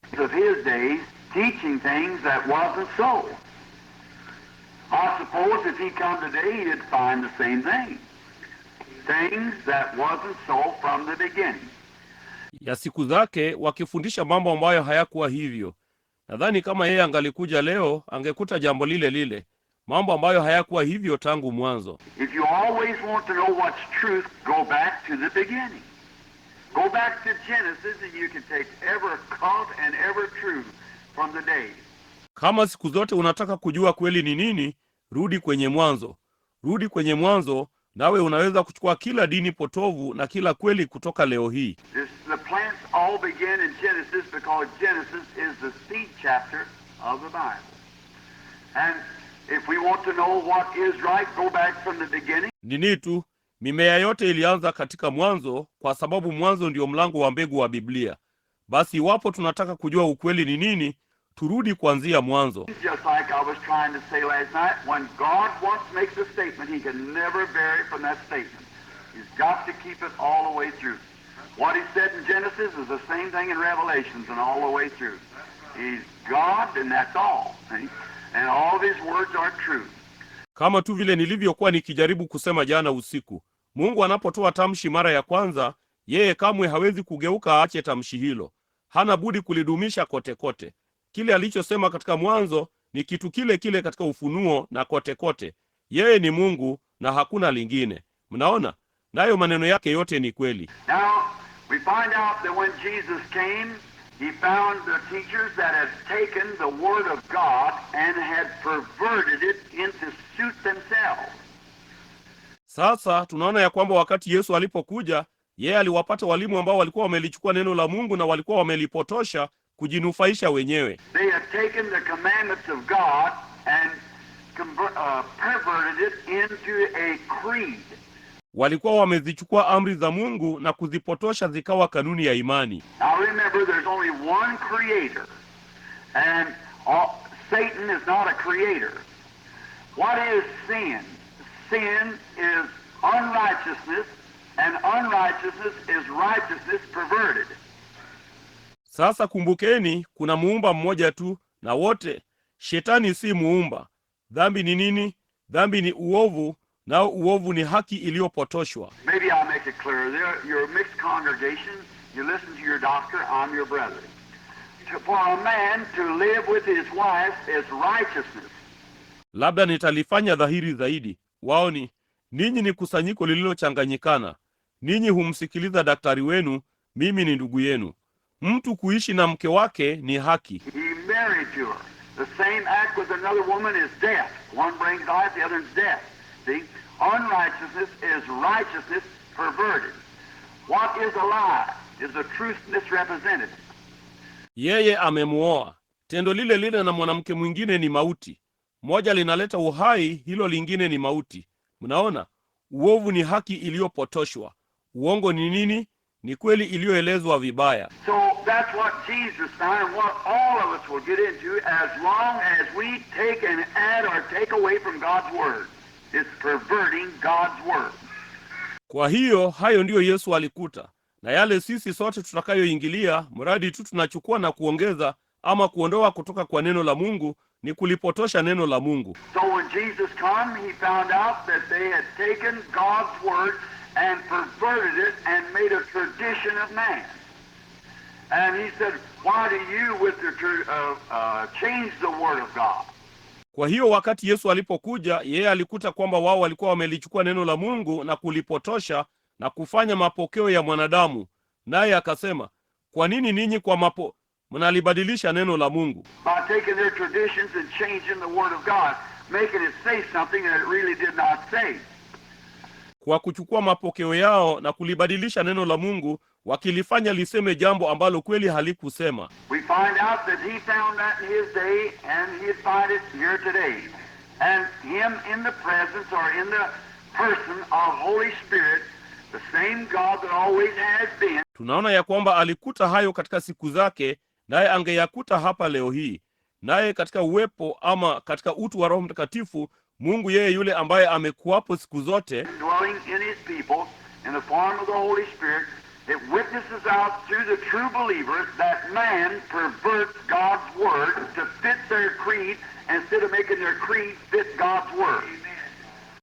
Of his days, teaching things that wasn't so. I suppose if he come today, he'd find the same thing. Things that wasn't so from the beginning. Ya siku zake wakifundisha mambo ambayo hayakuwa hivyo. Nadhani kama yeye angalikuja leo angekuta jambo lile lile, mambo ambayo hayakuwa hivyo tangu mwanzo. If you always want to know what's truth, go back to the beginning. Go back to Genesis and you can take every cult and every truth from the day. Kama siku zote unataka kujua kweli ni nini, rudi kwenye mwanzo. Rudi kwenye mwanzo, nawe unaweza kuchukua kila dini potovu na kila kweli kutoka leo hii. The plants all begin in Genesis because Genesis is the seed chapter of the Bible. And if we want to know what is right, go back from the beginning. Nini tu, mimea yote ilianza katika Mwanzo, kwa sababu Mwanzo ndio mlango wa mbegu wa Biblia. Basi iwapo tunataka kujua ukweli ni nini, turudi kuanzia mwanzo. Just like I was trying to say last night, when God once makes a statement, he can never vary from that statement. He's got to keep it all the way through. What he said in Genesis is the same thing in Revelations and all the way through. He's God, and that's all. See? And all of his words are true. Kama tu vile nilivyokuwa nikijaribu kusema jana usiku, Mungu anapotoa tamshi mara ya kwanza, yeye kamwe hawezi kugeuka aache tamshi hilo. Hana budi kulidumisha kote kote. Kile alichosema katika Mwanzo ni kitu kile kile katika Ufunuo na kote kote. Yeye ni Mungu na hakuna lingine. Mnaona? Nayo maneno yake yote ni kweli. Now, we find out that when Jesus came, he found the teachers that had taken the Word of God and had perverted it into suit themselves. Sasa tunaona ya kwamba wakati Yesu alipokuja, yeye aliwapata walimu ambao walikuwa wamelichukua neno la Mungu na walikuwa wamelipotosha kujinufaisha wenyewe. They had taken the commandments of God and perverted it into a creed. Walikuwa wamezichukua amri za Mungu na kuzipotosha zikawa kanuni ya imani. Now remember, there's only one creator, and Satan is not a creator. What is sin? Sin is unrighteousness, and unrighteousness is righteousness perverted. Sasa kumbukeni, kuna muumba mmoja tu na wote. Shetani si muumba. Dhambi ni nini? Dhambi ni uovu, nao uovu ni haki iliyopotoshwa. Maybe I'll make it clearer. There, you're a mixed congregation. You listen to your doctor. I'm your brother. For a man to live with his wife is righteousness. Labda nitalifanya dhahiri zaidi. Wao ni ninyi ni kusanyiko lililochanganyikana. Ninyi humsikiliza daktari wenu, mimi ni ndugu yenu. Mtu kuishi na mke wake ni haki. He married to her. The same act with another woman is death. One brings life, the other is death. See? Unrighteousness is righteousness perverted. What is a lie? Is the truth misrepresented. Yeye amemuoa. Tendo lile lile na mwanamke mwingine ni mauti. Moja linaleta uhai, hilo lingine ni mauti. Mnaona, uovu ni haki iliyopotoshwa. Uongo ni nini? Ni kweli iliyoelezwa vibaya. So that's what Jesus found and what all of us will get into as long as we take and add or take away from God's Word. It's perverting God's Word. Kwa hiyo hayo ndiyo Yesu alikuta, na yale sisi sote tutakayoingilia, mradi tu tunachukua na kuongeza ama kuondoa kutoka kwa neno la Mungu, ni kulipotosha neno la Mungu. So when Jesus come, he found out that they had taken God's Word and perverted it and made a tradition of man. And he said, "Why do you with the change the Word of God?" Kwa hiyo wakati Yesu alipokuja, yeye alikuta kwamba wao walikuwa wamelichukua neno la Mungu na kulipotosha na kufanya mapokeo ya mwanadamu. Naye akasema, "Kwa nini ninyi kwa mapo mnalibadilisha neno la Mungu?" By taking their traditions and changing the Word of God, making it say something that it really did not say. Kwa kuchukua mapokeo yao na kulibadilisha neno la Mungu, wakilifanya liseme jambo ambalo kweli halikusema. We find out that he found that in his day, and he'd find it here today. And him in the presence or in the person of Holy Spirit, the same God that always has been, Tunaona ya kwamba alikuta hayo katika siku zake, naye angeyakuta hapa leo hii. Naye katika uwepo ama katika utu wa Roho Mtakatifu, Mungu yeye yule ambaye amekuwapo siku zote, dwelling in his people in the form of the Holy Spirit, It witnesses out through the true believer that man perverts God's Word to fit their creed instead of making their creed fit God's Word.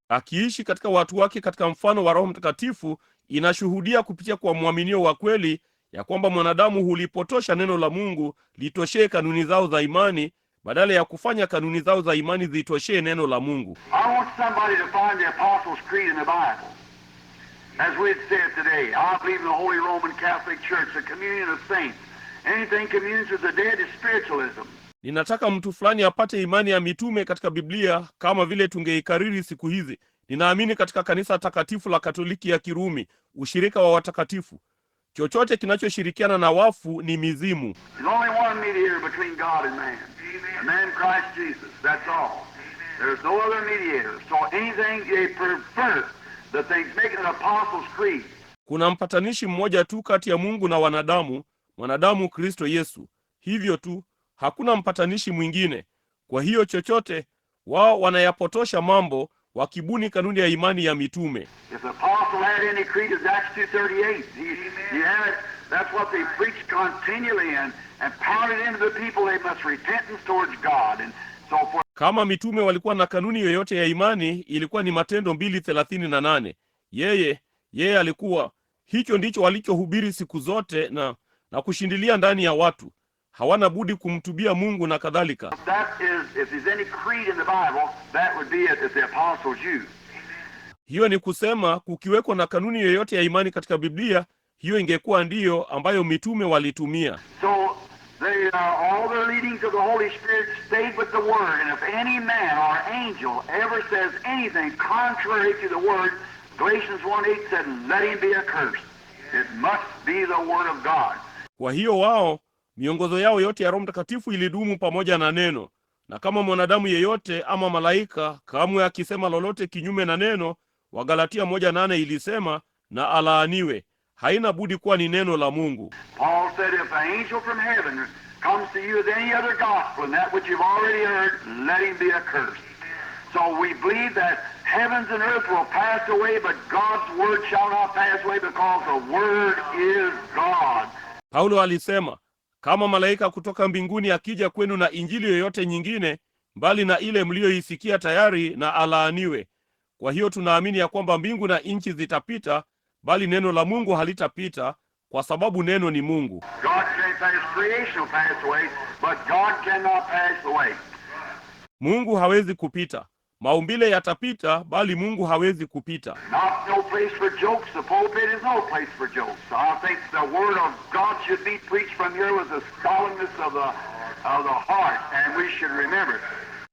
Akiishi katika watu wake katika mfano wa Roho Mtakatifu, inashuhudia kupitia kwa mwaminio wa kweli ya kwamba mwanadamu hulipotosha neno la Mungu litoshee kanuni zao za imani badala ya kufanya kanuni zao za imani zitoshee neno la Mungu. I want somebody to find the Apostles' Creed in the Bible. As we'd say it today, I believe in the Holy Roman Catholic Church, the communion of saints. Anything communes with the dead is spiritualism. Ninataka mtu fulani apate imani ya mitume katika Biblia kama vile tungeikariri siku hizi. Ninaamini katika kanisa takatifu la Katoliki ya Kirumi, ushirika wa watakatifu. Chochote kinachoshirikiana na wafu ni mizimu. There's only one mediator between God and man, the man Christ Jesus. That's all. There's no other mediator. So anything they pervert the things, making an Apostles' Creed. Kuna mpatanishi mmoja tu kati ya Mungu na wanadamu, mwanadamu Kristo Yesu. Hivyo tu, hakuna mpatanishi mwingine. Kwa hiyo chochote wao wanayapotosha mambo wakibuni kanuni ya imani ya mitume. If the apostle had any creed, it's Acts 2:38. He had it. That's what they preached continually and pounded into the people they must repentance towards God and so forth. Kama mitume walikuwa na kanuni yoyote ya imani, ilikuwa ni Matendo 2:38. Yeye alikuwa, hicho ndicho walichohubiri siku zote na kushindilia ndani ya watu. Hawana budi kumtubia Mungu na kadhalika. That is, if there's any creed in the Bible, that would be it that the apostles used. Hiyo ni kusema kukiwekwa na kanuni yoyote ya imani katika Biblia, hiyo ingekuwa ndiyo ambayo mitume walitumia. So all their leadings of the Holy Spirit stayed with the Word, and if any man or angel ever says anything contrary to the Word, Galatians 1:8 said, "Let him be accursed." It must be the Word of God. Kwa hiyo wao, miongozo yao yote ya Roho Mtakatifu ilidumu pamoja na neno, na kama mwanadamu yeyote ama malaika kamwe akisema lolote kinyume na neno, Wagalatia 1:8 ilisema, na alaaniwe. Haina budi kuwa ni neno la Mungu. Paul said, "If an angel from heaven comes to you with any other gospel than that which you've already heard, let him be accursed." So we believe that heavens and earth will pass away, but God's word shall not pass away because the Word is God. Paulo alisema, kama malaika kutoka mbinguni akija kwenu na injili yoyote nyingine mbali na ile mliyoisikia tayari, na alaaniwe. Kwa hiyo tunaamini ya kwamba mbingu na nchi zitapita, bali neno la Mungu halitapita, kwa sababu neno ni Mungu. God can't pass, creation will pass away, but God cannot pass away. Mungu hawezi kupita. Maumbile yatapita, bali Mungu hawezi kupita. Not no place for jokes. The pulpit is no place for jokes. I think the Word of God should be preached from here with the solemnness of the heart, and we should remember it.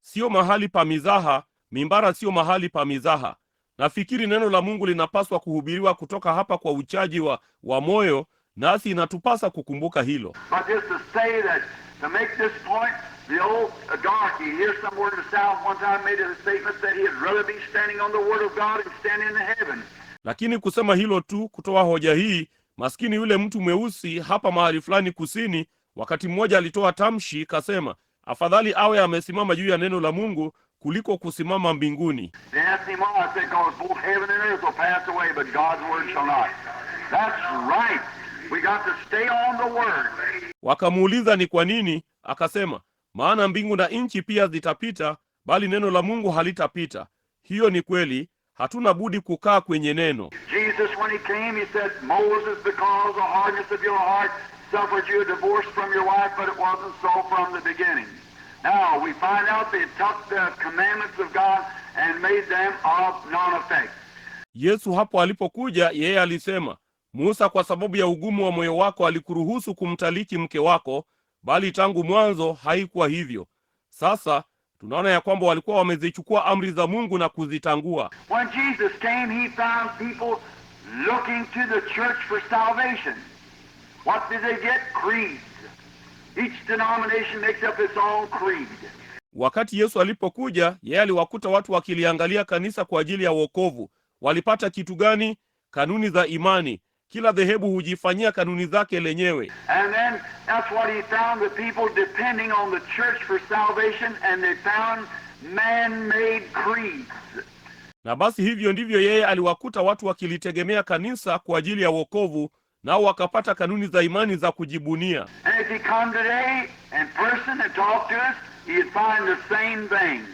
Sio mahali pa mizaha, mimbara sio mahali pa mizaha. Nafikiri neno la Mungu linapaswa kuhubiriwa kutoka hapa kwa uchaji wa moyo, nasi inatupasa kukumbuka hilo. But just to say that, to make this point, the old darky here somewhere in the South one time made a statement that he'd rather be standing on the Word of God than standing in heaven. Lakini kusema hilo tu, kutoa hoja hii, maskini yule mtu mweusi hapa mahali fulani kusini, wakati mmoja alitoa tamshi kasema, afadhali awe amesimama juu ya neno la Mungu kuliko kusimama mbinguni. They asked him why. I said, "Because both heaven and earth will pass away, but God's Word shall not." That's right. We got to stay on the Word. Wakamuuliza ni kwa nini, akasema, maana mbingu na nchi pia zitapita, bali neno la Mungu halitapita. Hiyo ni kweli, hatuna budi kukaa kwenye neno. Jesus, when he came, he said, "Moses, because of the hardness of your heart, suffered you a divorce from your wife, but it wasn't so from the beginning." Now, we find out they took the commandments of God and made them of none effect. Yesu hapo alipokuja, yeye alisema, Musa kwa sababu ya ugumu wa moyo wako alikuruhusu kumtaliki mke wako, bali tangu mwanzo haikuwa hivyo. Sasa tunaona ya kwamba walikuwa wamezichukua amri za Mungu na kuzitangua. When Jesus came, he found people looking to the church for salvation. What did they get? Creeds. Each denomination makes up its own creed. Wakati Yesu alipokuja, yeye aliwakuta watu wakiliangalia kanisa kwa ajili ya wokovu. Walipata kitu gani? Kanuni za imani. Kila dhehebu hujifanyia kanuni zake lenyewe. And then that's what he found, the people depending on the church for salvation, and they found man-made creeds. Na basi hivyo ndivyo yeye aliwakuta watu wakilitegemea kanisa kwa ajili ya wokovu, nao wakapata kanuni za imani za kujibunia. And if he come today in person and talk to us, he'd find the same thing.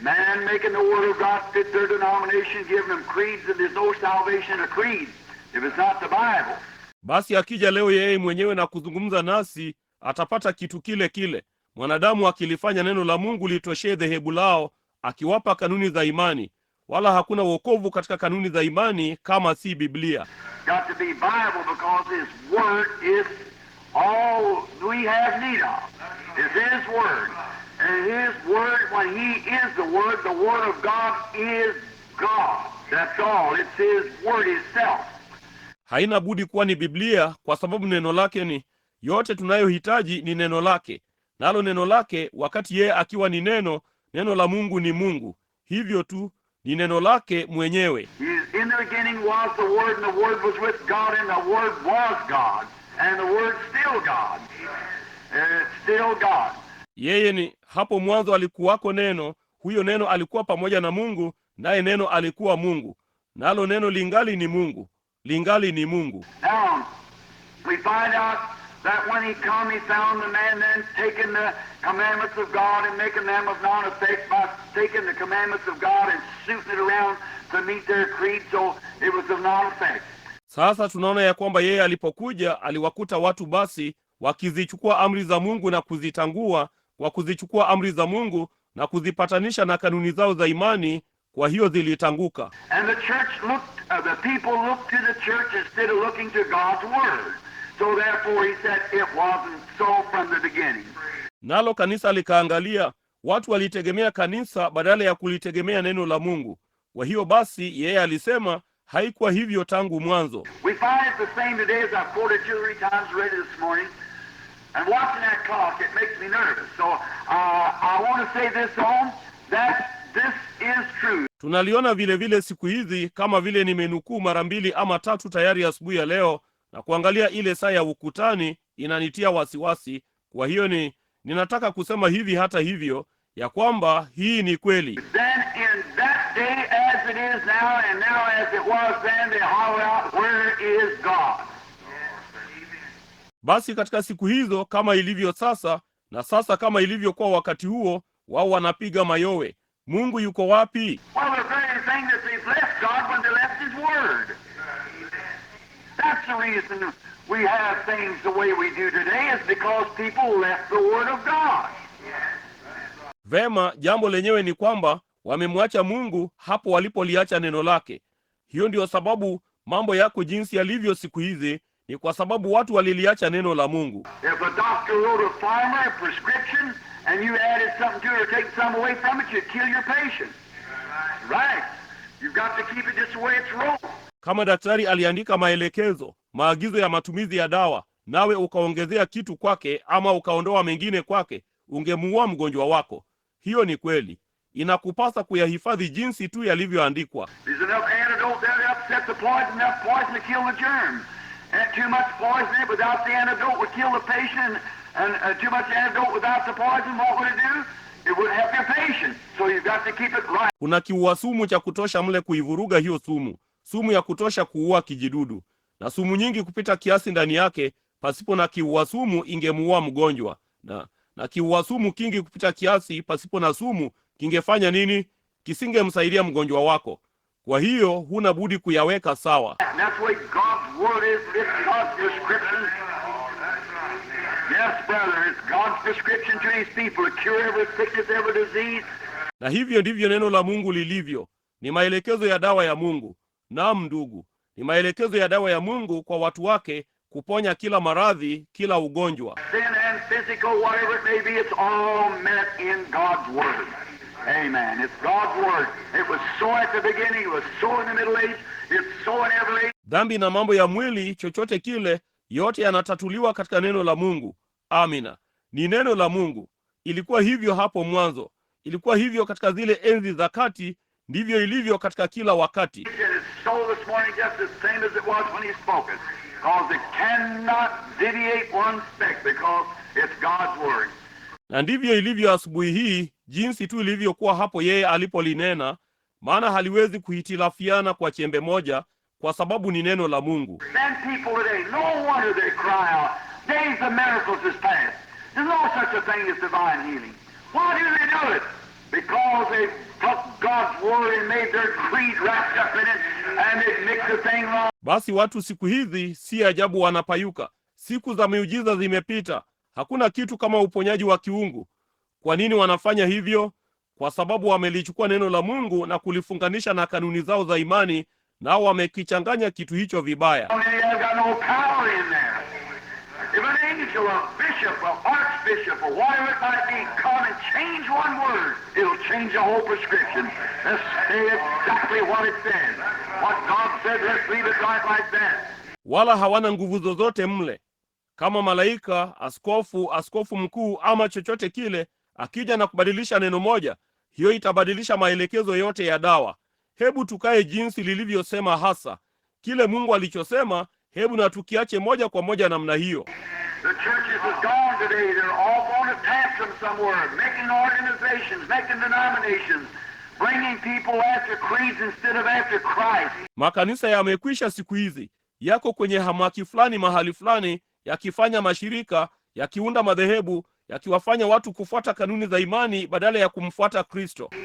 Man making the Word of God fit their denomination, giving them creeds, and there's no salvation in a creed if it's not the Bible. Basi akija leo yeye mwenyewe na kuzungumza nasi, atapata kitu kile kile. Mwanadamu akilifanya neno la Mungu litoshee dhehebu lao, akiwapa kanuni za imani, wala hakuna wokovu katika kanuni za imani kama si Biblia. Got to be Bible because His Word is all we have need of. It's His Word. And His Word, when He is the Word of God is God. That's all. It's His Word Himself. Haina budi kuwa ni Biblia kwa sababu neno lake ni yote tunayohitaji ni neno lake. Nalo neno lake, wakati yeye akiwa ni neno, neno la Mungu ni Mungu. Hivyo tu, ni neno lake mwenyewe. In the beginning was the Word, and the Word was with God, and the Word was God. And the Word's still God. It's still God. Yeye ni hapo mwanzo alikuwako neno, huyo neno alikuwa pamoja na Mungu, naye neno alikuwa Mungu. Nalo neno lingali ni Mungu, lingali ni Mungu. Now, we find out that when he come, he found the man then taking the commandments of God and making them of none effect by taking the commandments of God and suiting it around to meet their creed, so it was of none effect. Sasa tunaona ya kwamba yeye alipokuja aliwakuta watu basi wakizichukua amri za Mungu na kuzitangua, kwa kuzichukua amri za Mungu na kuzipatanisha na kanuni zao za imani, kwa hiyo zilitanguka. And the church looked, the people looked to the church instead of looking to God's Word. So therefore he said it wasn't so from the beginning. Nalo kanisa likaangalia, watu walitegemea kanisa badala ya kulitegemea neno la Mungu. Kwa hiyo basi yeye alisema haikuwa hivyo tangu mwanzo. We find it the same today, as I've quoted two or three times already this morning. And watching that clock, it makes me nervous. So I want to say this on, that this is true. Tunaliona vile vile siku hizi, kama vile nimenukuu mara mbili ama tatu tayari asubuhi ya leo, na kuangalia ile saa ya ukutani inanitia wasiwasi. Kwa hiyo ninataka kusema hivi hata hivyo, ya kwamba hii ni kweli. Then in that day as it is now, and now as it was then, they holler out, "Where is God?" Basi katika siku hizo kama ilivyo sasa, na sasa kama ilivyokuwa wakati huo, wao wanapiga mayowe, "Mungu yuko wapi?" Well, the very thing that they've left God when they left His Word. That's the reason we have things the way we do today, is because people left the Word of God. Vema, jambo lenyewe ni kwamba wamemwacha Mungu hapo walipoliacha neno lake. Hiyo ndiyo sababu mambo yako jinsi yalivyo siku hizi, ni kwa sababu watu waliliacha neno la Mungu. If a doctor wrote a farmer a prescription and you added something to it or take some away from it, you'd kill your patient. Right. You've got to keep it just the way it's wrote. Kama daktari aliandika maelekezo, maagizo ya matumizi ya dawa, nawe ukaongezea kitu kwake ama ukaondoa mengine kwake, ungemuua mgonjwa wako. Hiyo ni kweli. Inakupasa kuyahifadhi jinsi tu yalivyoandikwa. There's enough antidote there to upset the poison, enough poison to kill the germ. And too much poison in it without the antidote would kill the patient, and too much antidote without the poison, what would it do? It would help your patient. So you've got to keep it right. Kuna kiua sumu cha kutosha mle kuivuruga hiyo sumu, sumu ya kutosha kuua kijidudu, na sumu nyingi kupita kiasi ndani yake, pasipo na kiua sumu ingemuua mgonjwa, na kiua sumu kingi kupita kiasi pasipo na sumu kingefanya nini? Kisingemsaidia mgonjwa wako. Kwa hiyo huna budi kuyaweka sawa. And that's the way God's Word is. It's God's prescription. Yes, brother, it's God's prescription to His people to cure every sickness, every disease. Na hivyo ndivyo neno la Mungu lilivyo. Ni maelekezo ya dawa ya Mungu. Naam ndugu, ni maelekezo ya dawa ya Mungu kwa watu wake kuponya kila maradhi, kila ugonjwa. Sin and physical, whatever it may be, it's all met in God's Word. Amen. It's God's Word. It was so at the beginning, it was so in the middle age, it's so in every age. Dhambi na mambo ya mwili, chochote kile, yote yanatatuliwa katika neno la Mungu. Amina. Ni neno la Mungu. Ilikuwa hivyo hapo mwanzo, ilikuwa hivyo katika zile enzi za kati, ndivyo ilivyo katika kila wakati. And it's so this morning just the same as it was when He spoke it. Because it cannot deviate one speck, because it's God's Word. Na ndivyo ilivyo asubuhi hii, jinsi tu ilivyokuwa hapo yeye alipolinena, maana haliwezi kuhitilafiana kwa chembe moja, kwa sababu ni neno la Mungu. Then people today, no wonder they cry out, "Days of miracles is past. There's no such a thing as divine healing." Why do they do it? Because they took God's word and made their creed wrapped up in it, and they mixed the thing wrong. Basi watu siku hizi si ajabu wanapayuka. Siku za miujiza zimepita, hakuna kitu kama uponyaji wa kiungu. Kwa nini wanafanya hivyo? Kwa sababu wamelichukua neno la Mungu na kulifunganisha na kanuni zao za imani, nao wamekichanganya kitu hicho vibaya. They have got no power in there. If an angel, a bishop, an archbishop, or whatever it might be, come and change one word, it'll change the whole prescription. Let's say exactly what it says. What God said, let's leave it right like that. Wala hawana nguvu zozote mle. Kama malaika, askofu, askofu mkuu ama chochote kile akija na kubadilisha neno moja, hiyo itabadilisha maelekezo yote ya dawa. Hebu tukae jinsi lilivyosema hasa. Kile Mungu alichosema, hebu na tukiache moja kwa moja namna hiyo. The churches has gone today. They're off on a tantrum somewhere, making organizations, making denominations, bringing people after creeds instead of after Christ. Makanisa yamekwisha siku hizi, yako kwenye hamaki fulani mahali fulani, yakifanya mashirika, yakiunda madhehebu, yakiwafanya watu kufuata kanuni za imani badala ya kumfuata Kristo. I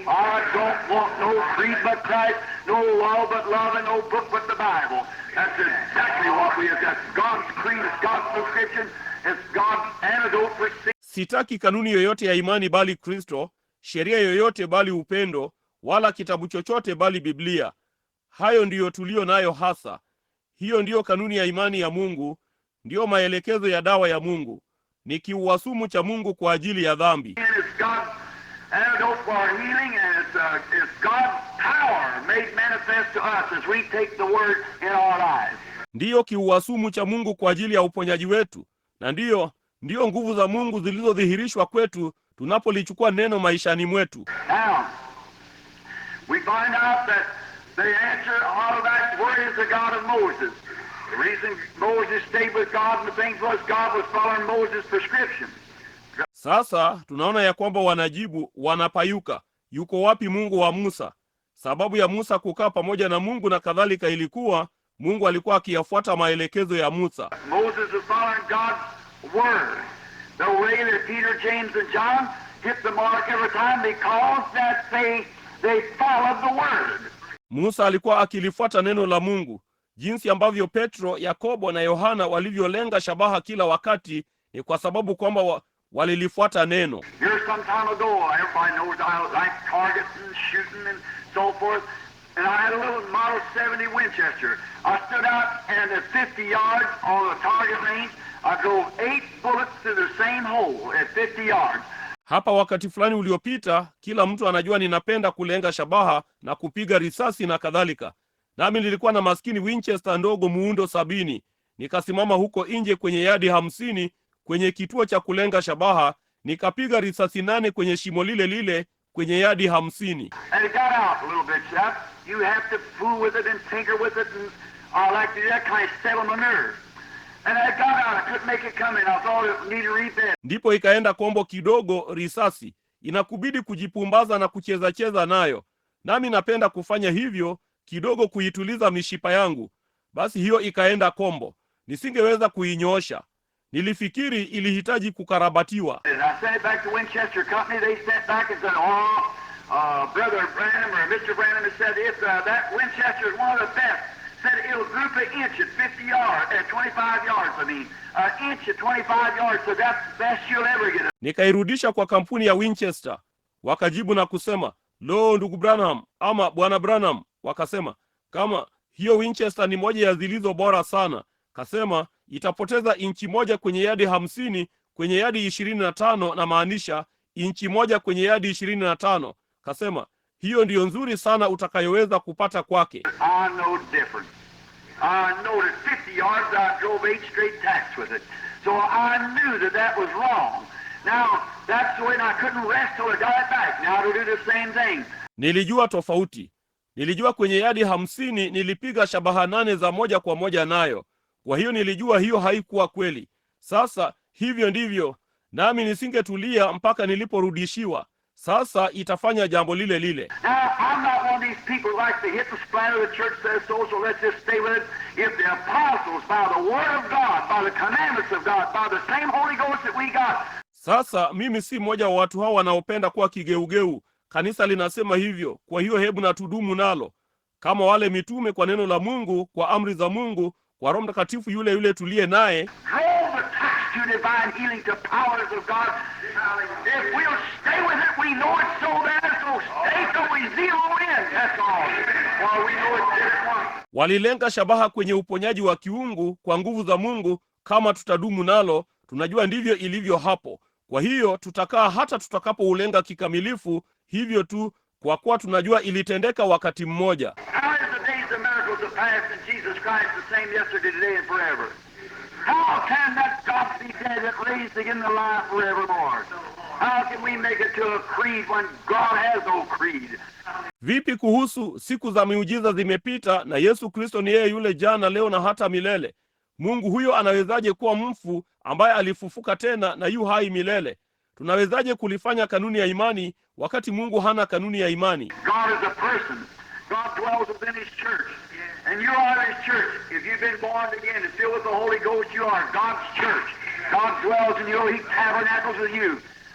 don't want no creed but Christ, no law but love, and no book but the Bible. That's exactly what we have got. God's creed, it's God's prescription, it's God's antidote for sin. Sitaki kanuni yoyote ya imani bali Kristo, sheria yoyote bali upendo, wala kitabu chochote bali Biblia. Hayo ndiyo tuliyo nayo hasa. Hiyo ndiyo kanuni ya imani ya Mungu, ndiyo maelekezo ya dawa ya Mungu. Ni kiua sumu cha Mungu kwa ajili ya dhambi. It's God's antidote for our healing, and it's God's power made manifest to us as we take the Word in our lives. Ndiyo kiua sumu cha Mungu kwa ajili ya uponyaji wetu, na ndiyo nguvu za Mungu zilizodhihirishwa kwetu tunapolichukua neno maishani mwetu. Now, we find out that the answer out of that, where is the God of Moses? The reason Moses stayed with God and the things was God was following Moses' prescription. Sasa tunaona ya kwamba wanajibu, wanapayuka, yuko wapi Mungu wa Musa? Sababu ya Musa kukaa pamoja na Mungu na kadhalika ilikuwa Mungu alikuwa akiyafuata maelekezo ya Musa. Moses was following God's word. The way that Peter, James, and John hit the mark every time because that they followed the word. Musa alikuwa akilifuata neno la Mungu. Jinsi ambavyo Petro, Yakobo na Yohana walivyolenga shabaha kila wakati ni kwa sababu kwamba walilifuata neno. Here some time ago, everybody knows I like targets and shooting and so forth. And I had a little Model 70 Winchester. I stood out and at 50 yards on the target range, I drove eight bullets through the same hole at 50 yards. Hapa wakati fulani uliopita, kila mtu anajua ninapenda kulenga shabaha na kupiga risasi na kadhalika. Nami nilikuwa na maskini Winchester ndogo muundo 70. Nikasimama huko nje kwenye yadi 50 kwenye kituo cha kulenga shabaha, nikapiga risasi nane kwenye shimo lile lile kwenye yadi 50. And it got out a little bit, chap. You have to fool with it and tinker with it, and I like to do that kind of settle my nerves. And it got out. I couldn't make it come in. I thought it needed a rebed. Ndipo ikaenda kombo kidogo risasi. Inakubidi kujipumbaza na kucheza cheza nayo. Nami napenda kufanya hivyo kidogo kuituliza mishipa yangu. Basi hiyo ikaenda kombo. Nisingeweza kuinyoosha. Nilifikiri ilihitaji kukarabatiwa. And I sent it back to Winchester Company. They sent back and said, "Oh, Brother Branham or Mr. Branham has said if that Winchester is one of the best." Said it'll group an inch at 50 yards, at 25 yards, I mean. An inch at 25 yards, so that's the best you'll ever get. Nikairudisha kwa kampuni ya Winchester. Wakajibu na kusema, "Lo, ndugu Branham ama bwana Branham," wakasema, "kama hiyo Winchester ni moja ya zilizo bora sana." Kasema itapoteza inchi moja kwenye yadi 50, kwenye yadi 25, na maanisha inchi moja kwenye yadi 25. Kasema hiyo ndiyo nzuri sana utakayoweza kupata kwake. I know different. I know at 50 yards I drove eight straight tacks with it. So I knew that that was wrong. Now, that's the way, and I couldn't rest till I got it back. Now it'll do the same thing. Nilijua tofauti. Nilijua kwenye yadi 50 nilipiga shabaha nane za moja kwa moja nayo. Kwa hiyo nilijua hiyo haikuwa kweli. Sasa hivyo ndivyo, nami nisingetulia mpaka niliporudishiwa. Sasa itafanya jambo lile lile. Now, I'm not one of these people who like to hit the splatter. The church says so, so let's just stay with it. If the apostles, by the Word of God, by the commandments of God, by the same Holy Ghost that we got, Sasa mimi si mmoja wa watu hao wanaopenda kuwa kigeugeu. Kanisa linasema hivyo, kwa hiyo hebu na tudumu nalo, kama wale mitume kwa neno la Mungu, kwa amri za Mungu, kwa Roho Mtakatifu yule yule tuliye naye, drove the tax to divine healing, to powers of God. If we'll stay with it, we know it's so there, so stay till we zero in. That's all. While we know it did it once. Walilenga shabaha kwenye uponyaji wa kiungu kwa nguvu za Mungu. Kama tutadumu nalo, tunajua ndivyo ilivyo hapo. Kwa hiyo tutakaa hata tutakapoulenga kikamilifu, hivyo tu, kwa kuwa tunajua ilitendeka wakati mmoja. How is the days of miracles are past and Jesus Christ the same yesterday, today, and forever? How can that God be dead that raised again the life forevermore? How can we make it to a creed when God has no creed? Vipi kuhusu siku za miujiza zimepita na Yesu Kristo ni yeye yule jana, leo na hata milele? Mungu huyo anawezaje kuwa mfu ambaye alifufuka tena na yu hai milele? Tunawezaje kulifanya kanuni ya imani wakati Mungu hana kanuni ya imani? God is a person. God dwells within His church. And you are His church. If you've been born again and filled with the Holy Ghost, you are God's church. God dwells in you. He tabernacles with you.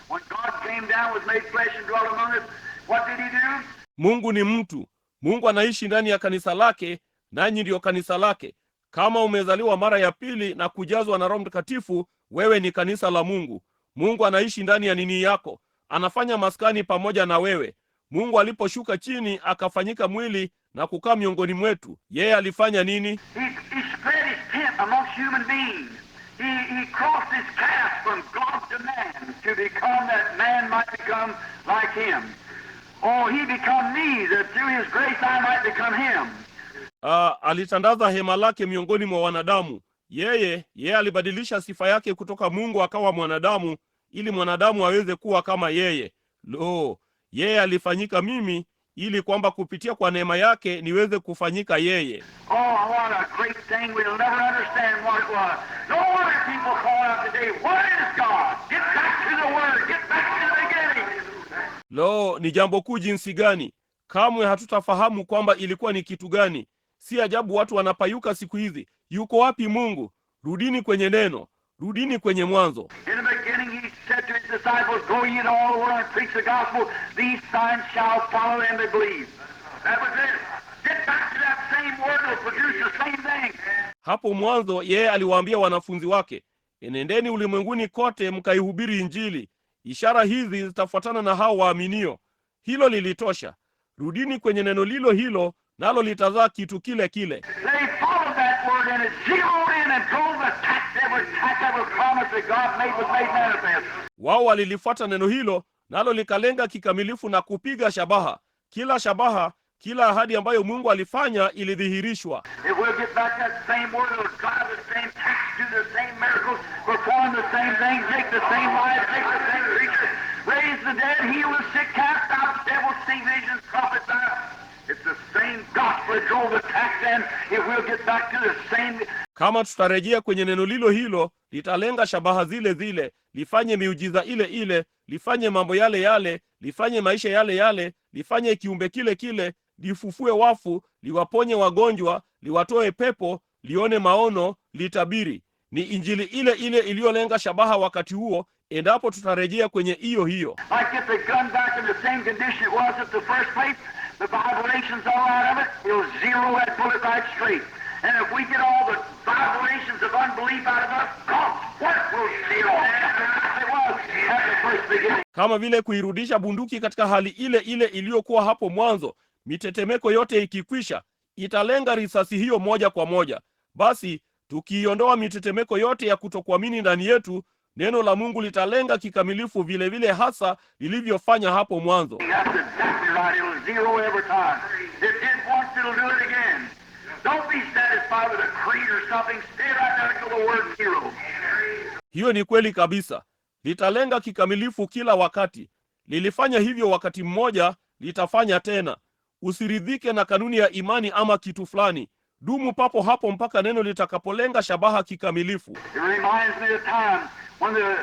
When God came down, was made flesh and dwelt among us, what did He do? Mungu ni mtu. Mungu anaishi ndani ya kanisa lake, nanyi ndiyo kanisa lake. Kama umezaliwa mara ya pili na kujazwa na Roho Mtakatifu, wewe ni kanisa la Mungu. Mungu anaishi ndani ya nini yako, anafanya maskani pamoja na wewe. Mungu aliposhuka chini akafanyika mwili na kukaa miongoni mwetu, yeye alifanya nini? He spread His tent amongst human beings. He crossed His path from God to man to become that man might become like Him. Oh, He become me that through His grace I might become Him. Alitandaza hema lake miongoni mwa wanadamu. Yeye alibadilisha sifa yake kutoka Mungu akawa mwanadamu ili mwanadamu aweze kuwa kama yeye. Lo, yeye alifanyika mimi ili kwamba kupitia kwa neema yake niweze kufanyika yeye. Oh, what a great thing. We'll never understand what it was. No wonder people call out today, "What is God?" Get back to the Word. Get back to the beginning. Lo, ni jambo kuu jinsi gani! Kamwe hatutafahamu kwamba ilikuwa ni kitu gani. Si ajabu watu wanapayuka siku hizi. Yuko wapi Mungu? Rudini kwenye neno, rudini kwenye mwanzo. In the beginning, He said to His disciples, "Go ye into all the world and preach the gospel. These signs shall follow them that believe." That was it. Get back to that same word, it'll produce the same thing. Hapo mwanzo yeye aliwaambia wanafunzi wake, enendeni ulimwenguni kote mkaihubiri Injili. Ishara hizi zitafuatana na hao waaminio. Hilo lilitosha. Rudini kwenye neno lilo hilo, nalo litazaa kitu kile kile. They followed that word and it zeroed in and drove the tack, every tack, every promise that God made was made manifest. Wao walilifuata neno hilo, nalo likalenga kikamilifu na kupiga shabaha. Kila shabaha, kila ahadi ambayo Mungu alifanya ilidhihirishwa. If we'll get back that same word, it'll drive the same tack, do the same miracles, perform the same things, make the same life, make the same creature, raise the dead, heal the sick, cast out devils, see visions, prophesy. It's the same gospel that drove the tack then. If we'll get back to the same Kama tutarejea kwenye neno lilo hilo, litalenga shabaha zile zile, lifanye miujiza ile ile, lifanye mambo yale yale, lifanye maisha yale yale, lifanye kiumbe kile kile, lifufue wafu, liwaponye wagonjwa, liwatoe pepo, lione maono, litabiri. Ni injili ile ile iliyolenga shabaha wakati huo, endapo tutarejea kwenye hiyo hiyo. Like get the gun back in the same condition it was at the first place, the vibrations all out of it, it'll zero that bullet right straight. And if we get all the vibrations of unbelief out of us, God's work will zero it like it was at the first beginning. Kama vile kuirudisha bunduki katika hali ile ile iliyokuwa hapo mwanzo, mitetemeko yote ikikwisha, italenga risasi hiyo moja kwa moja. Basi tukiiondoa mitetemeko yote ya kutokuamini ndani yetu, neno la Mungu litalenga kikamilifu vile vile hasa lilivyofanya hapo mwanzo. That's exactly right. It'll zero every time. It did once, it'll do it again. Don't be satisfied with a creed or something. Stay right there till the word zero. Hiyo ni kweli kabisa. Litalenga kikamilifu kila wakati. Lilifanya hivyo wakati mmoja, litafanya tena. Usiridhike na kanuni ya imani ama kitu fulani. Dumu papo hapo mpaka neno litakapolenga shabaha kikamilifu. It reminds me of the time when the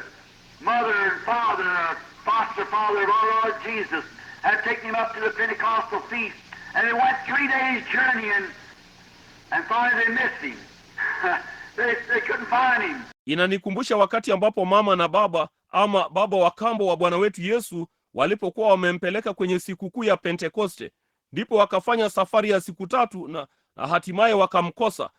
mother and father, or foster father of our Lord Jesus, had taken him up to the Pentecostal feast, and they went 3 days journeying, and finally they missed him. They couldn't find him. Inanikumbusha wakati ambapo mama na baba ama baba wa kambo wa Bwana wetu Yesu walipokuwa wamempeleka kwenye sikukuu ya Pentekoste, ndipo wakafanya safari ya siku 3 na hatimaye wakamkosa,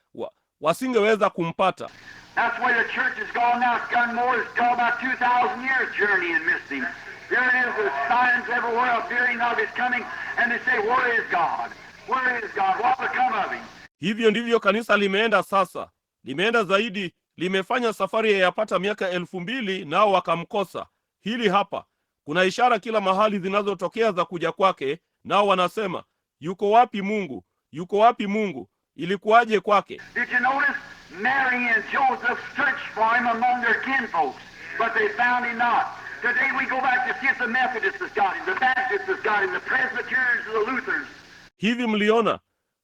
wasingeweza kumpata. That's where the church has gone now. It's gone more. It's gone about 2,000 years journey and missed him. There it is, the signs everywhere appearing of his coming, and they say, where is God? Where is God? What become of him? Hivyo ndivyo kanisa limeenda sasa. Limeenda zaidi, limefanya safari ya yapata miaka 2000 nao wakamkosa. Hili hapa. Kuna ishara kila mahali zinazotokea za kuja kwake, nao wanasema, yuko wapi Mungu? Yuko wapi Mungu? Ilikuwaje kwake? Did you notice Mary and Joseph searched for him among their kinfolks, but they found him not. Today we go back to see if the Methodists has got him, the Baptists has got him, the Presbyterians and the Lutherans. Hivi mliona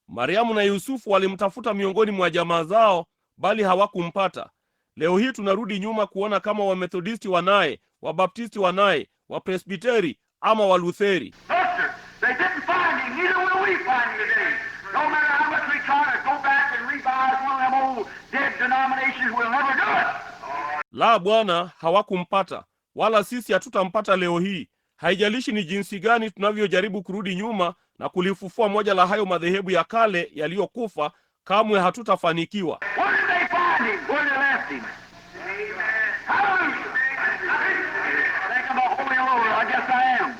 Mariamu na Yusufu walimtafuta miongoni mwa jamaa zao, bali hawakumpata. Leo hii tunarudi nyuma kuona kama Wamethodisti wanaye, Wabaptisti wanaye, Wapresbiteri ama Walutheri. They didn't find him, neither will we find him today. No matter how much we try to go back and revise one of them old dead denominations, we'll never do it. La bwana, hawakumpata, wala sisi hatutampata leo hii. Haijalishi ni jinsi gani tunavyojaribu kurudi nyuma na kulifufua moja la hayo madhehebu ya kale yaliyokufa, kamwe hatutafanikiwa. Where did they find him? Where they left him? Hallelujah. Think I'm a holy roller. I guess I am.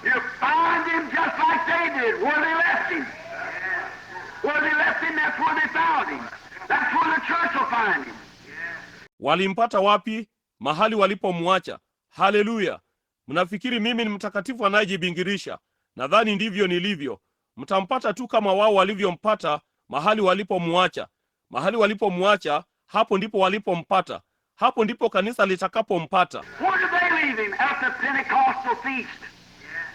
You find him just like they did, where they left him. Where they left him, that's where they found him. That's where the church will find him. Walimpata wapi? Mahali walipomwacha. Haleluya. Mnafikiri mimi ni mtakatifu anayejibingirisha? Nadhani ndivyo nilivyo. Mtampata tu kama wao walivyompata mahali walipomwacha. Mahali walipomwacha, hapo ndipo walipompata. Hapo ndipo kanisa litakapompata. Where did they leave him? At the Pentecostal feast.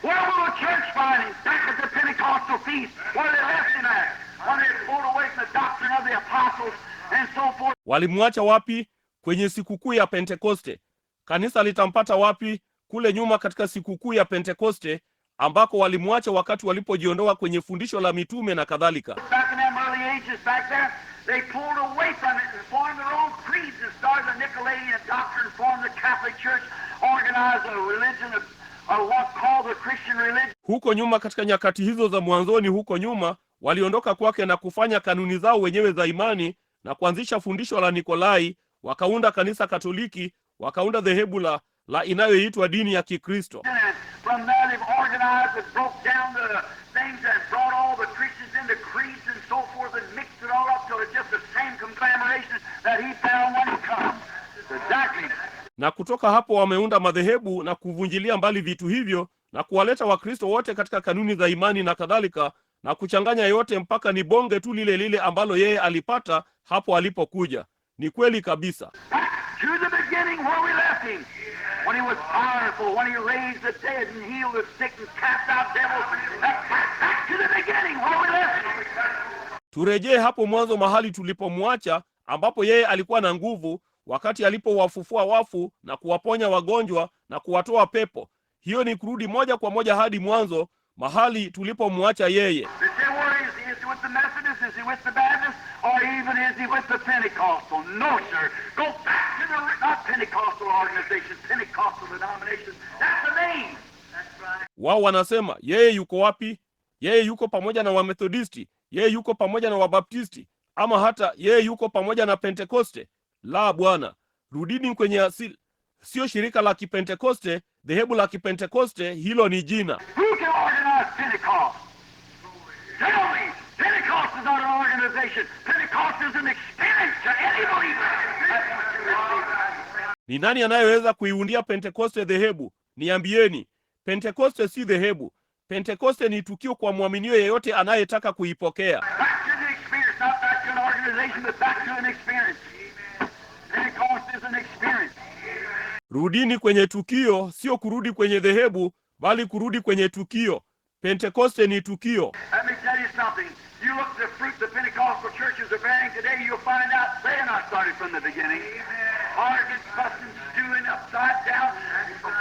Where will the church find him? Back at the Pentecostal feast. Where they left him at? When they pulled away from the doctrine of the apostles and so forth. Walimwacha wapi? Kwenye sikukuu ya Pentekoste. Kanisa litampata wapi? Kule nyuma katika sikukuu ya Pentekoste, ambako walimwacha wakati walipojiondoa kwenye fundisho la mitume na kadhalika. Back in them early ages back there, they pulled away from it and formed their own creeds and started the Nicolaitan doctrine, formed the Catholic Church, organized a religion of what called the Christian religion. Huko nyuma katika nyakati hizo za mwanzoni, huko nyuma waliondoka kwake na kufanya kanuni zao wenyewe za imani na kuanzisha fundisho la Nikolai, wakaunda kanisa Katoliki, wakaunda dhehebu la inayoitwa dini ya Kikristo. And from there they've organized and broke down the things and brought all the Christians into creeds and so forth and mixed it all up till it's just the same conglomeration that he found when he come. Exactly. Na kutoka hapo wameunda madhehebu na kuvunjilia mbali vitu hivyo na kuwaleta Wakristo wote katika kanuni za imani na kadhalika, na kuchanganya yote mpaka ni bonge tu lile lile ambalo yeye alipata hapo alipokuja. Ni kweli kabisa. Back to the beginning where we left him. When he was powerful, when he raised the dead and healed the sick and cast out devils. Back to the beginning where we left him. Turejee hapo mwanzo mahali tulipomwacha, ambapo yeye alikuwa na nguvu wakati alipowafufua wafu na kuwaponya wagonjwa na kuwatoa pepo. Hiyo ni kurudi moja kwa moja hadi mwanzo mahali tulipomwacha yeye. They say, where is he? Is he with the Methodists? Is he with the Baptists? Or even is he with the Pentecostal? No, sir. Go back to the, not Pentecostal organization, Pentecostal denomination. That's the name. That's right. Wao wanasema yeye yuko wapi? Yeye yuko pamoja na Wamethodisti, yeye yuko pamoja na Wabaptisti, ama hata yeye yuko pamoja na Pentekoste. La bwana, rudini kwenye asili. Sio shirika la Kipentekoste, dhehebu la Kipentekoste, hilo ni jina. Who can organize Pentecost? Tell me, Pentecost is not an organization. Pentecost is an experience to any believer. Ni nani anayeweza kuiundia Pentekoste dhehebu? Niambieni. Pentekoste si dhehebu. Pentekoste ni tukio kwa mwaminio yeyote anayetaka kuipokea. Back to the experience, not back to an organization, but back to an experience. Pentecost is an experience. Rudini kwenye tukio, sio kurudi kwenye dhehebu, bali kurudi kwenye tukio. Pentekoste ni tukio. Let me tell you something. You look at the fruit the Pentecostal churches are bearing today, you'll find out they are not started from the beginning. Arguing, fussing, stewing, upside down,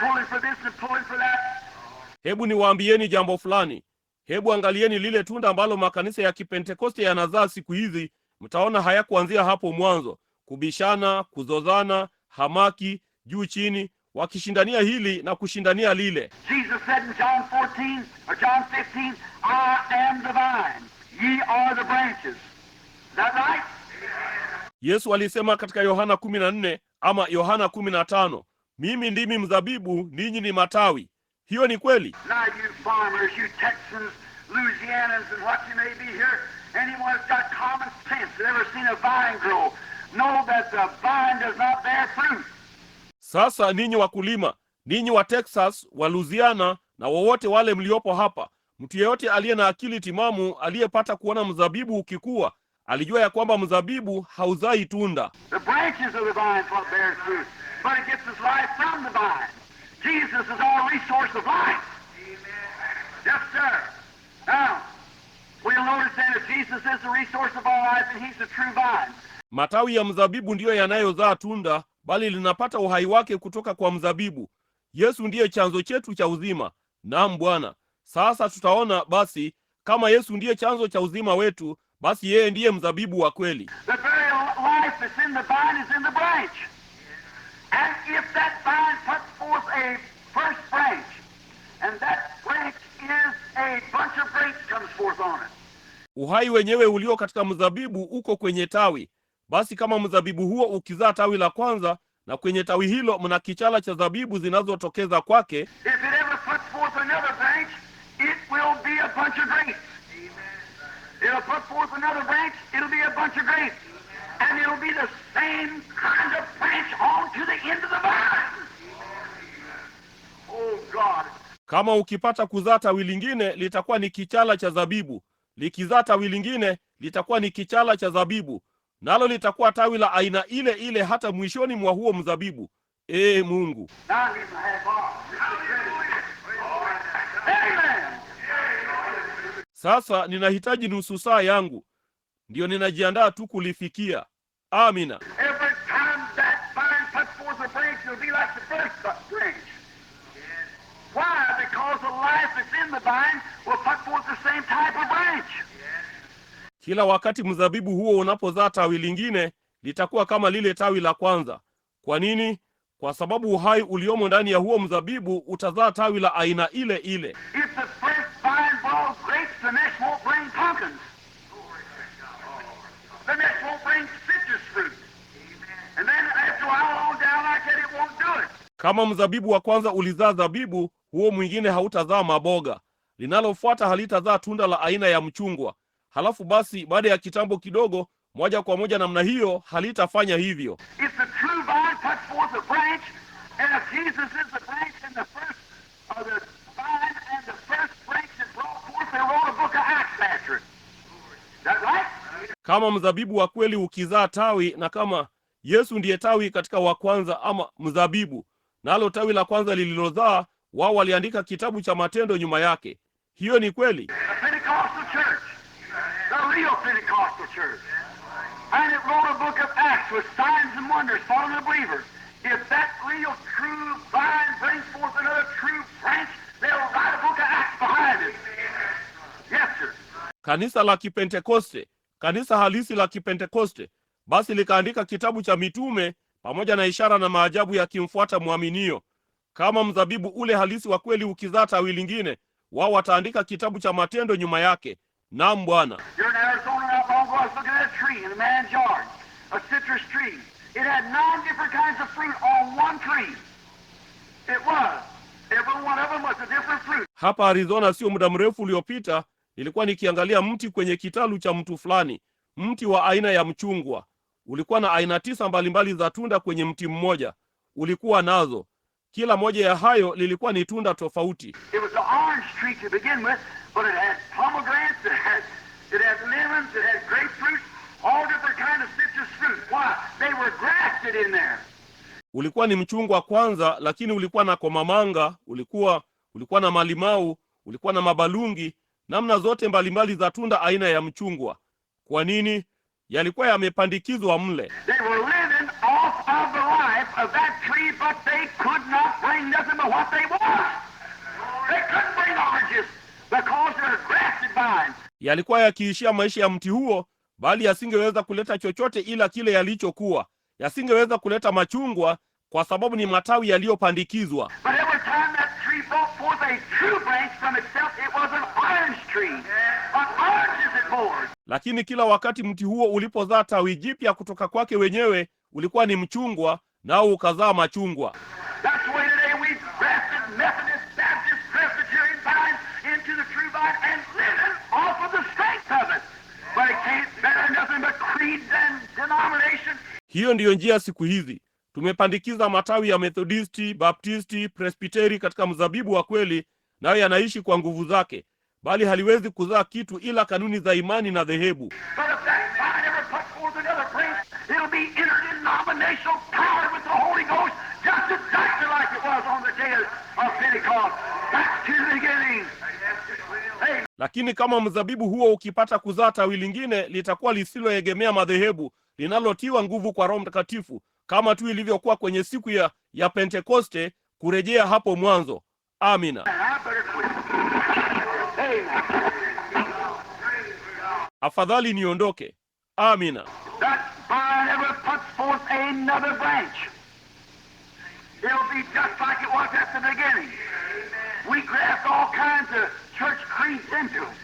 Pulling for this and pulling for that. Hebu niwaambieni jambo fulani. Hebu angalieni lile tunda ambalo makanisa ya Kipentekoste yanazaa siku hizi, mtaona hayakuanzia hapo mwanzo. Kubishana, kuzozana, hamaki, juu chini, wakishindania hili na kushindania lile. Jesus said in John 14 or John 15, "I am the vine, ye are the branches." Is that right? Yesu alisema katika Yohana 14 ama Yohana 15, "Mimi ndimi mzabibu, ninyi ni matawi." Hiyo ni kweli. Now, you farmers, you Texans, Louisianans, and what you may be here, anyone that's got common sense that ever seen a vine grow, know that the vine does not bear fruit. Sasa ninyi wakulima, ninyi wa Texas, wa Louisiana na wowote wale mliopo hapa, mtu yeyote aliye na akili timamu aliyepata kuona mzabibu ukikua, alijua ya kwamba mzabibu hauzai tunda. The branches of the vine is what bears fruit, but it gets its life from the vine. Jesus is our resource of life. Yes, sir. Now, we'll notice then if Jesus is the resource of our life and He's the true vine. Matawi ya mzabibu ndiyo yanayozaa tunda, bali linapata uhai wake kutoka kwa mzabibu. Yesu ndiye chanzo chetu cha uzima. Naam Bwana. Sasa tutaona basi kama Yesu ndiye chanzo cha uzima wetu, basi yeye ndiye mzabibu wa kweli. The very life that's in the vine is in the branch. And if that vine puts forth a first branch, and that branch is a bunch of grapes comes forth on it. Uhai wenyewe ulio katika mzabibu uko kwenye tawi. Basi kama mzabibu huo ukizaa tawi la kwanza, na kwenye tawi hilo mna kichala cha zabibu zinazotokeza kwake, If it ever puts forth another branch, it will be a bunch of grapes. It'll put forth another branch, it'll be a bunch of grapes. And it'll be the same kind of branch on to the end of the vine. Oh God. Kama ukipata kuzaa tawi lingine litakuwa ni kichala cha zabibu. Likizaa tawi lingine litakuwa ni kichala cha zabibu, nalo litakuwa tawi la aina ile ile hata mwishoni mwa huo mzabibu. Ee Mungu! Now I need my half hour. Amen. Sasa ninahitaji nusu saa yangu, ndiyo ninajiandaa tu kulifikia. Amina. Every time that vine puts forth a branch, it'll be like the first branch. Why? Because the life that's in the vine will put forth the same type of branch. Kila wakati mzabibu huo unapozaa tawi lingine litakuwa kama lile tawi la kwanza. Kwa nini? Kwa sababu uhai uliomo ndani ya huo mzabibu utazaa tawi la aina ile ile. If the first vine brought grapes, the next won't bring pumpkins. The next won't bring citrus fruit. And then after a while on down like that, it won't do it. Kama mzabibu wa kwanza ulizaa zabibu, huo mwingine hautazaa maboga. Linalofuata halitazaa tunda la aina ya mchungwa. Halafu basi, baada ya kitambo kidogo, moja kwa moja namna hiyo, halitafanya hivyo. If the true vine puts forth a branch, and if Jesus is the branch and the first, or the vine and the first branch that brought forth, they wrote a book of Acts after it. Is that right? Kama mzabibu wa kweli ukizaa tawi, na kama Yesu ndiye tawi katika wa kwanza ama mzabibu, nalo tawi la kwanza lililozaa, wao waliandika kitabu cha Matendo nyuma yake. Hiyo ni kweli. The Pentecostal church, the real Pentecostal church. And it wrote a book of Acts with signs and wonders following the believers. If that real true vine brings forth another true branch, they'll write a book of Acts behind it. Yes, sir. Kanisa la Kipentekoste, kanisa halisi la Kipentekoste, basi likaandika kitabu cha mitume pamoja na ishara na maajabu yakimfuata mwaminio. Kama mzabibu ule halisi wa kweli ukizaa tawi lingine, wao wataandika kitabu cha Matendo nyuma yake. Naam Bwana. Here in Arizona not long ago, I was looking at a tree in a man's yard, a citrus tree. It had nine different kinds of fruit on one tree. It was. Every one of them was a different fruit. Hapa Arizona sio muda mrefu uliopita, nilikuwa nikiangalia mti kwenye kitalu cha mtu fulani, mti wa aina ya mchungwa. Ulikuwa na aina tisa mbalimbali za tunda kwenye mti mmoja. Ulikuwa nazo. Kila moja ya hayo lilikuwa ni tunda tofauti. It was an orange tree to begin with, but it had pomegranates, it had lemons, it had grapefruit, all different kinds of citrus fruit. Why? They were grafted in there. Ulikuwa ni mchungwa kwanza, lakini ulikuwa na komamanga, ulikuwa na malimau, ulikuwa na mabalungi, namna zote mbalimbali za tunda aina ya mchungwa. Kwa nini? Yalikuwa yamepandikizwa mle. They were living off of the life of that tree, but they could not bring bring nothing but what they was. They couldn't bring oranges because they're grafted vines. Yalikuwa yakiishia maisha ya mti huo, bali yasingeweza kuleta chochote ila kile yalichokuwa. Yasingeweza kuleta machungwa kwa sababu ni matawi yaliyopandikizwa. But every time that tree brought forth a true branch from itself, it was an orange tree. An oranges it bore. Lakini kila wakati mti huo ulipozaa tawi jipya kutoka kwake wenyewe, ulikuwa ni mchungwa, nao ukazaa machungwa. That's the way today we've grafted Methodist, Baptist, Presbyterian vines into the true vine and living off of the strength of it. But it can't bear nothing but creeds and denomination. Hiyo ndiyo njia siku hizi. Tumepandikiza matawi ya Methodisti, Baptisti, Presbiteri katika mzabibu wa kweli, nayo yanaishi kwa nguvu zake, bali haliwezi kuzaa kitu ila kanuni za imani na dhehebu. But if that vine ever puts forth another branch, it'll be interdenominational power with the Holy Ghost, just exactly like it was on the day of Pentecost. Back to the beginning. Amen. Lakini kama mzabibu huo ukipata kuzaa tawi lingine, litakuwa lisiloegemea madhehebu, linalotiwa nguvu kwa Roho Mtakatifu, kama tu ilivyokuwa kwenye siku ya Pentekoste, kurejea hapo mwanzo. Amina. And I better quit. Amen. Afadhali niondoke. Amina. That vine ever puts forth another branch, it'll be just like it was at the beginning. We graft all kinds of church creeds into it.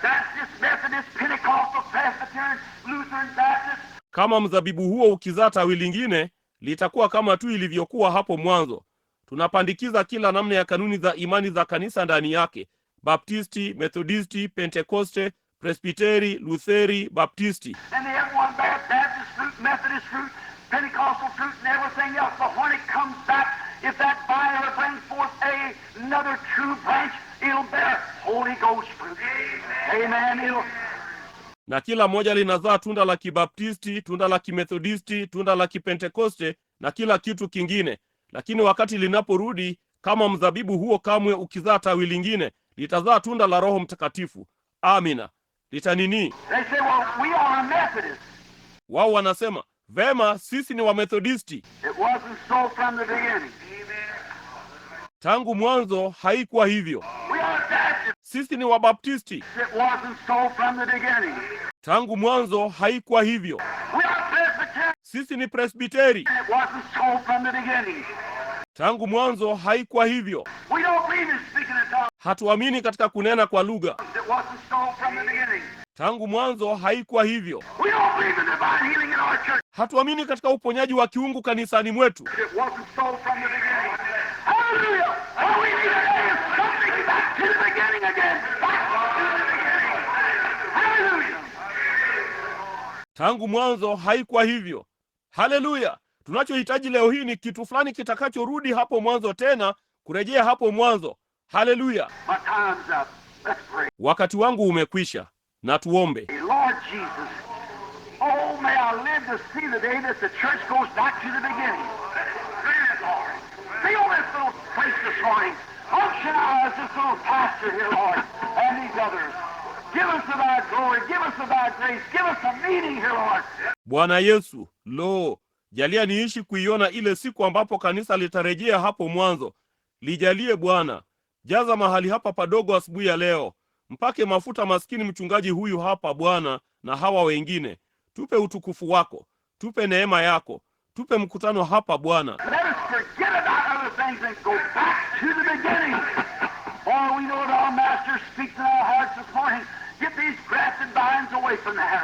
Baptist, Methodist, Pentecostal, Presbyterian, Lutheran, Baptist. Kama mzabibu huo ukizaa tawi lingine, litakuwa kama tu ilivyokuwa hapo mwanzo. Tunapandikiza kila namna ya kanuni za imani za kanisa ndani yake: Baptisti, Methodisti, Pentekoste, Presbiteri, Lutheri, Baptisti. And they have one bear Baptist fruit, Methodist fruit, Pentecostal fruit, and everything else. But when it comes back, if that vine ever brings forth another true branch, it'll bear Holy Ghost fruit. Amen. It'll Na kila moja linazaa tunda la Kibaptisti, tunda la Kimethodisti, tunda la Kipentekoste na kila kitu kingine. Lakini wakati linaporudi, kama mzabibu huo kamwe ukizaa tawi lingine, litazaa tunda la Roho Mtakatifu. Amina. Litanini? They say, "Well, we are Methodists." Wao wanasema, "Vema, sisi ni Wamethodisti." It wasn't so from the beginning. Tangu mwanzo haikuwa hivyo. We are Baptists. Sisi ni Wabaptisti. It wasn't so from the beginning. Tangu mwanzo haikuwa hivyo. We are Presbyterians. Sisi ni Presbiteri. It wasn't so from the beginning. Tangu mwanzo haikuwa hivyo. We don't believe in speaking in tongues. Hatuamini katika kunena kwa lugha. It wasn't so from the beginning. Tangu mwanzo haikuwa hivyo. We don't believe in divine healing in our church. Hatuamini katika uponyaji wa kiungu kanisani mwetu. It wasn't so from the beginning. Hallelujah! All we need today is something back to the beginning again. Back to the beginning. Hallelujah! Tangu mwanzo haikuwa hivyo. Haleluya! Tunachohitaji leo hii ni kitu fulani kitakachorudi hapo mwanzo tena, kurejea hapo mwanzo. Haleluya! My time's up. Let's pray. Wakati wangu umekwisha, na tuombe. Lord Jesus, oh, may I live to see the day that the church goes back to the beginning. Grant it, Lord. Fill this little place this morning. Unction us, this little pastor here, Lord, and these others. Give us of thy glory. Give us of thy grace. Give us a meeting here, Lord. Bwana Yesu, lo, jalia niishi kuiona ile siku ambapo kanisa litarejea hapo mwanzo. Lijalie, Bwana. Jaza mahali hapa padogo asubuhi ya leo. Mpake mafuta maskini mchungaji huyu hapa, Bwana, na hawa wengine. Tupe utukufu wako, tupe neema yako, tupe mkutano hapa, Bwana. Let us forget about other things and go back to the beginning. For we know that our Master speaks in our hearts this morning. Get these grafted vines away from there.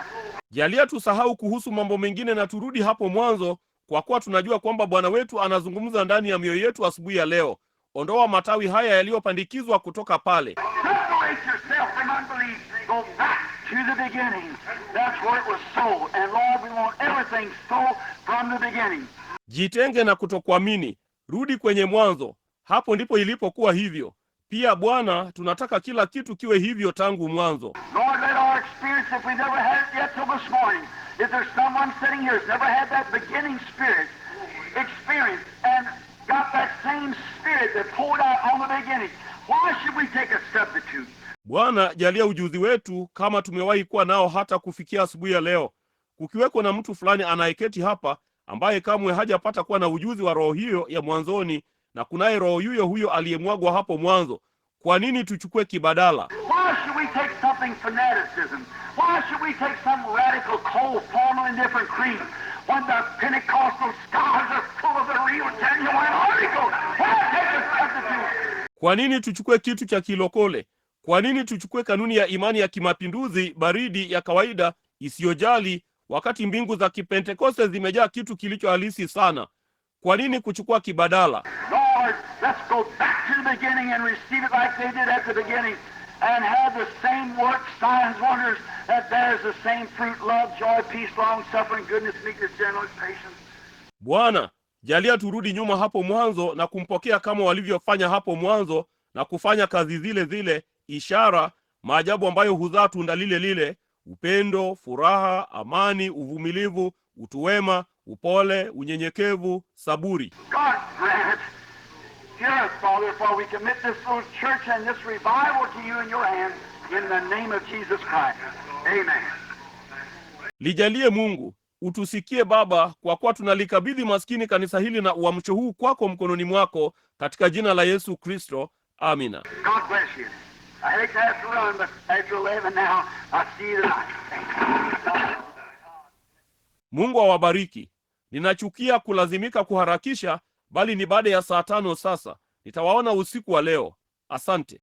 Jalia tusahau kuhusu mambo mengine na turudi hapo mwanzo, kwa kuwa tunajua kwamba Bwana wetu anazungumza ndani ya mioyo yetu asubuhi ya leo. Ondoa matawi haya yaliyopandikizwa kutoka pale. Separate yourself from unbelief. Go back to the beginning. That's where it was so. And Lord, we want everything so from the beginning. Jitenge na kutokuamini, rudi kwenye mwanzo. Hapo ndipo ilipokuwa hivyo. Pia Bwana, tunataka kila kitu kiwe hivyo tangu mwanzo. Lord, let our experience, if we never had it yet till this morning, if there's someone sitting here who's never had that beginning spirit experience and got that same spirit that poured out on the beginning, why should we take a substitute? Bwana, jalia ujuzi wetu kama tumewahi kuwa nao hata kufikia asubuhi ya leo. Kukiweko na mtu fulani anayeketi hapa ambaye kamwe hajapata kuwa na ujuzi wa roho hiyo ya mwanzoni. na kunaye Roho yuyo huyo aliyemwagwa hapo mwanzo. Kwa nini tuchukue kibadala? Why should we take something fanaticism? Why should we take some radical, cold, formal, indifferent creed when the Pentecostal skies are full of the real, genuine article? Why take a substitute? Kwa nini tuchukue kitu cha kilokole? Kwa nini tuchukue kanuni ya imani ya kimapinduzi baridi ya kawaida isiyojali, wakati mbingu za Kipentekoste zimejaa kitu kilicho halisi sana? Kwa nini kuchukua kibadala? Lord, let's go back to the beginning and receive it like they did at the beginning and have the same works, signs, wonders that bears the same fruit, love, joy, peace, long suffering, goodness, meekness, gentleness, patience. Bwana, jalia turudi nyuma hapo mwanzo na kumpokea kama walivyofanya hapo mwanzo na kufanya kazi zile zile, ishara, maajabu ambayo huzaa tunda lile lile: upendo, furaha, amani, uvumilivu, utu wema, upole, unyenyekevu, saburi. God grant it. Hear us, Father, for we commit this little church and this revival to you in your hands in the name of Jesus Christ. Amen. Lijalie Mungu, utusikie Baba, kwa kuwa tunalikabidhi maskini kanisa hili na uamsho huu kwako mkononi mwako, katika jina la Yesu Kristo. Amina. God bless you. I hate to have to run, but after 11 now, I see you tonight. Mungu awabariki. Ninachukia kulazimika kuharakisha, bali ni baada ya saa 5 sasa. Nitawaona usiku wa leo. Asante.